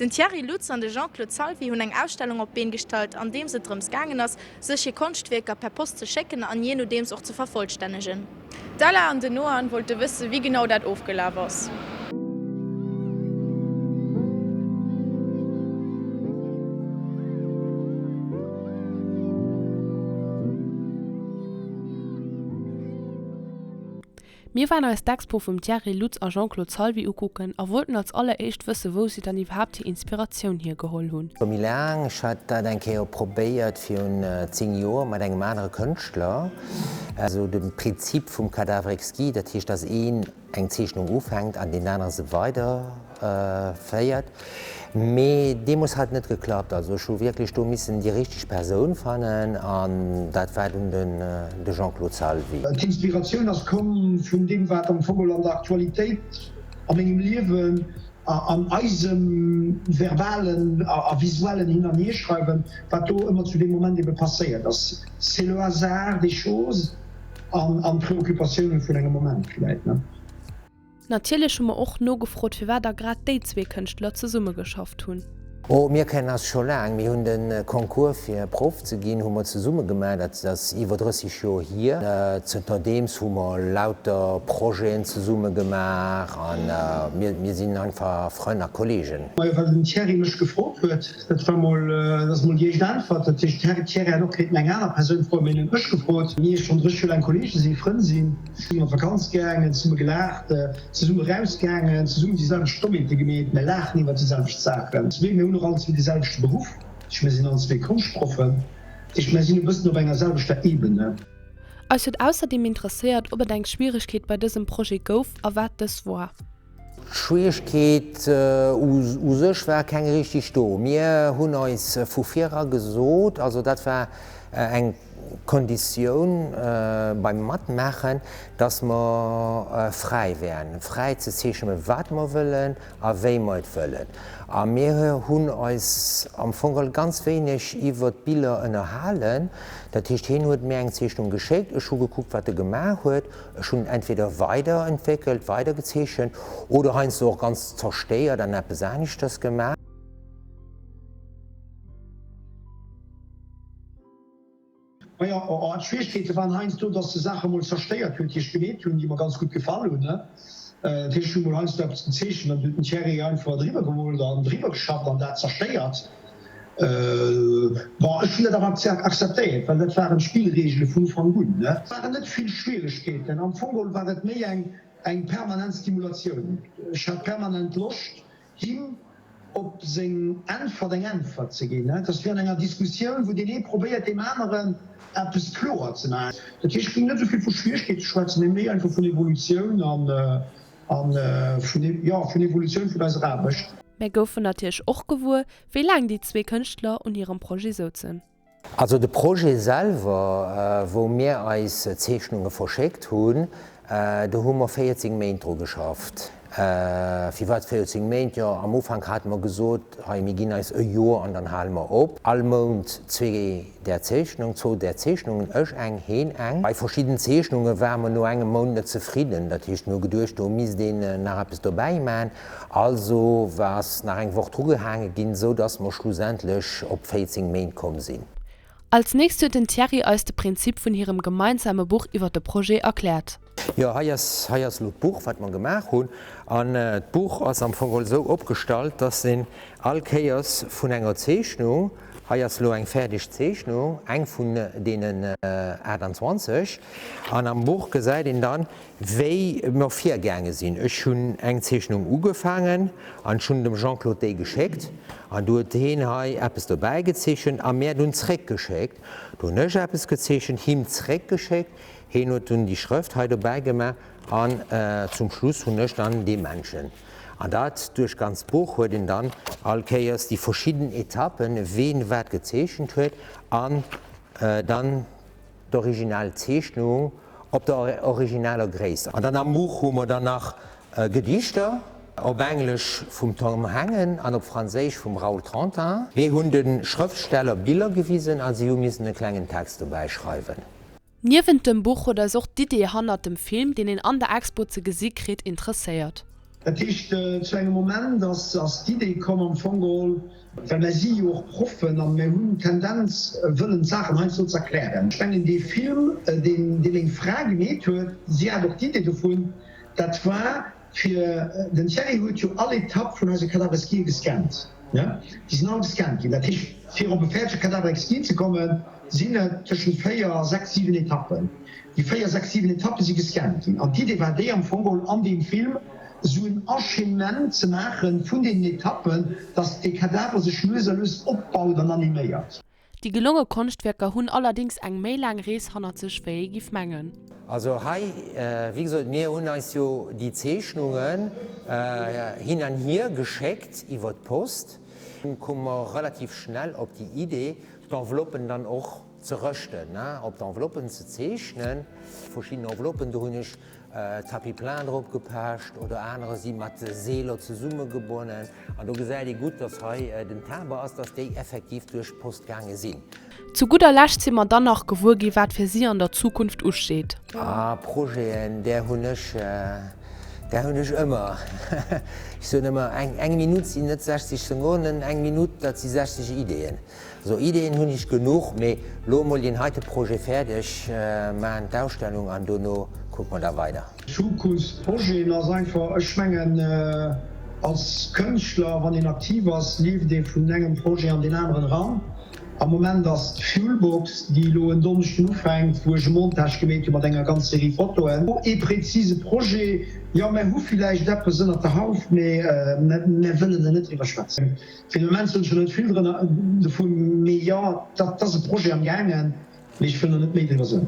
Den Thierry Lutz an de Jean-Claude Salvi hunn eng Ausstellung op d'Been gestallt, an deems et drëms gaangen ass, sech hir Konschtwierker per Post ze schécken an jee nodeems och ze vervollstännegen. D'Ella an den Noan wollte wësse wéi genau dat ofgelaf ass. Mir waren eis d'Expo vum Thierry Lutz a Jean-Claude Salvi ukucken a wollten als alleréischt wësse wou si dann iwwerhaapt hir Inspiratioun hiergeholl hunn. Scho méi laang, ech hat dat eng Kéier probéiert virun 10 Joer mat engem anere Kënschtler, esou de Prinzip vum Cadavre exquis, dat heescht, datt een eng Zeechnung ufänkt an deen anere se weider féiert. Mee deemoos hat et net geklappt. Also ech hu wierklech do missen déi richteg Persoun fannen an dat war dunn de Jean-Claude Salvi. D'Inspiratioun ass komm vun deem wat am Fong geholl an der Aktualitéit a mengem Liewen, an eisem verbalen a visuellen Hin an Hierschreiwen, wat do ëmmer zu deem Moment ebe passéiert ass. C'est le hasard des choses an d'Préoccupatioune vun engem Moment vläit. Natierlech hu mer och nogefrot firwat da grad déi zwee Kënschtler zesummegeschafft hunn. Oh, mir kennen eis scho laang. Mir hunn de Concours fir Proff ze ginn hu mer zesumme gemaach. Dat ass iwwer 30 Joer hier. Zënterdeems hu mer lauter Projeten zesumme gemaach a mir sinn einfach Frënn a Kollegen. Majo, well den Thierry mech gefrot huet. Dat war mol, dat ass mol déi éischt Äntwert. Dat heescht, den Thierry hätt och kéinten eng aner Persoun froen, mee en huet mech gefrot. Mir schonn 30 Joer laang Kollege sinn, Frënn sinn. Zesumme an d'Vakanz gaangen, zesumme gelaacht, zesumme rausgaangen, zesummen déi selwecht Dommheete gemeet, mir laachen iwwer déi selwecht Saachen. Mir hunn och allen zwee de selwechte Beruff, dat heescht mir sinn allen zwee Konschtproffen, dat heescht mir sinn e bëssen op enger selwechter Ebene. Eis huet ausserdeem interesséiert, ob et eng Schwieregkeet bei dësem Projet gouf a wat dës woar. D'Schwieregkeet u sech war keng richtig do. Mir hunn eis vu vir era gesot, also dat war eng Konditioun beim Matmaachen, dass mer fräi wären, fräi ze zeechnen, wat mer wëllen a wéi mer et wëllen. A mir hunn eis am Fong geholl ganz wéineg iwwert d'Biller ënnerhalen. Dat heescht, hien huet mir eng Zeechnung geschéckt, ech hu gekuckt, wat e gemaach huet. Ech hunn entweder weiderentwéckelt, weidergezeechent oder heiansdo och ganz zerstéiert an eppes aneschters gemaach. Majo, d'Schwieregkeete waren heiansdo, dass de Saache mol zerstéiert huet, déi ech gemeet hunn, déi mer ganz gutt gefall hunn. Dat heescht, ech hu mol heiansdo eppes gezeechent an du huet den Thierry einfach driwwer gemoolt an driwwer geschafft an dat zerstéiert. Bon, ech hunn dat awer akzeptéiert, well dat waren d'Spillreegele vun Ufank un. Et waren net vill Schwieregkeeten, am Fong geholl war et méi eng permanent Stimulatioun. Ech hat permanent Loscht, him op seng Äntwert eng Äntwert ze ginn. Et ass wéi an enger Diskussioun, wou deen ee probéiert, deem aneren eppes kloer ze maachen. Dat heescht, ech géing net esou vill vu Schwieregkeete schwätzen, mee méi einfach vun Evolutioun an vun, jo, vun Evolutioun vun eiser Aarbecht. Mär goufen natierlech och gewuer, wéi laang déi zwee Kënschtler un hirem Projet souzen. Also de Projet selwer, wou mir eis Zeechnunge verschéckt hunn, do hu mer 14 Méint dru geschafft. Firwat 14 Méint? Jo, am Ufank hate mer gesot, hei mir ginn eis e Joer an dann hale mer op. All Mount zwee där Zeechnung, zwou där Zeechnungen, ech eng, heen eng. Bei verschidden Zeechnunge ware mer no engem Mount net zefridden, dat heescht mir hu geduecht, do misst een nach eppes dobäi man. Also war ass nach eng Woch drugehaange ginn, sou dass mer schlussendlech op 14 Méint komm sinn. Als nächst huet den Thierry eis de Prinzip vun hirem gemeinsame Buch iwwer de Projet erkläert. Jo, hei ass, hei ass elo d'Buch, wat mer gemaach hunn. An d'Buch ass am Fong geholl esou opgestallt, dass een all Kéiers vun enger Zeechnung, hei ass elo eng fäerdeg Zeechnung, eng vun deenen 28, an am Buch gesäit een dann, Wéi mer virgaange sinn, ech hunn eng Zeechnung ugefaangen an ech hunn dem Jean-Claude déi geschéckt an du huet heen hei eppes dobäi gezeechent a mär dunn zréckgeschéckt. Du hunn ech eppes gezeechent, him zréckgeschéckt, heen huet dunn déi Schrëft hei dobäi gemaach an zum Schluss hunn ech dann dee Männchen. An dat duerch d'ganzt Buch huet een dann all Kéiers déi verschidden Etappen, ween wat gezeechent huet an dann D'original Zeechnung op der originaler Gréisst. An dann am Buch hu mer dann nach Gedichter, op Englesch vum Tom Hengen an op Franséisch vum Raoul Trentin. Mir hunn de Schrëftsteller Biller gewisen a si hu missen e klengen Text dobäi schreiwen. Niewent dem Buch huet eis och d'Idee hannert dem Film, deen een an der Expo ze gesi kritt, interesséiert. Dat heescht, zu engem Moment ass d'Idee komm am Fong geholl, well mär si jo och Proffen a mär hunn d'Tendenz wëllen d'Saachen heiansdo ze erklären. Ech mengen dee Film, deen dee meng Fra gemeet huet, si hat och d'Idee dovun, dat war fir, den Thierry huet jo all Etapp vun eise Cadavre exquis gescannt, ne, déi sinn all gescannt ginn. Dat heescht, fir op e fäerdege Cadavre exquis ze kommen, sinn et tëschent 4 a 6, 7 Etappen. Déi 4, 6, 7 Etappe si gescannt ginn. An d'Idee war déi am Fong geholl an deem Film esou en Enchaînement ze maache vun deenen Etappen, datt dee Kadaver sech lues a lues opbaut an animéiert. Déi gelonge Konschtwierker hunn allerdéngs eng méi laang Rees hannert sech wéi ee giff mengen. Also hei, wéi gesot, mir hunn eis jo déi Zeechnungen hin an hier geschéckt iwwer d'Post. Dunn koume mer relativ schnell op déi Idee, d'Enveloppen dann och ze rëschten, op d'Enveloppen ze zeechnen. Verschidden Enveloppen, do hunn ech Tapis plein drop gepecht oder anerer si mat Seeler zesummegebonnen. An do gesäit ee gutt, dass hei den Timbre ass, dass déi effektiv duerch d'Post gaange sinn. Zu gudder Lescht si mer dann nach gewuer gi wat fir si an der Zukunft usteet. Ah, Projeten, där hunn ech, där hunn ech ëmmer. Ech soen ëmmer, eng Minutt sinn net 60 Sekonnen, eng Minutt, dat si 60 Ideeën. Also Ideen hunn ech genuch, mee lo emol deen heite Projet fäerdeg maan, d'Ausstellung, an dono kucke mer da weider. Zukunftsprojeten ass einfach, ech mengen als Kënschtler, wann een aktiv ass, leeft ee vun engem Projet an deen aneren eran. Am Moment ass d'Fuelbox, déi elo en Donneschden ufänkt, wou ech e Montage gemeet hu mat enger ganz Serie Fotoen. Ee präzise Projet, jo mär hu villäicht eppes ënnert der Hauf, mee mär wëllen der net driwwer schwätzen. Fir de Moment soen ech der net vill drënner dovun, mee jo, dat ass e Projet am gaangen, mee ech wëll der net méi driwwer soen.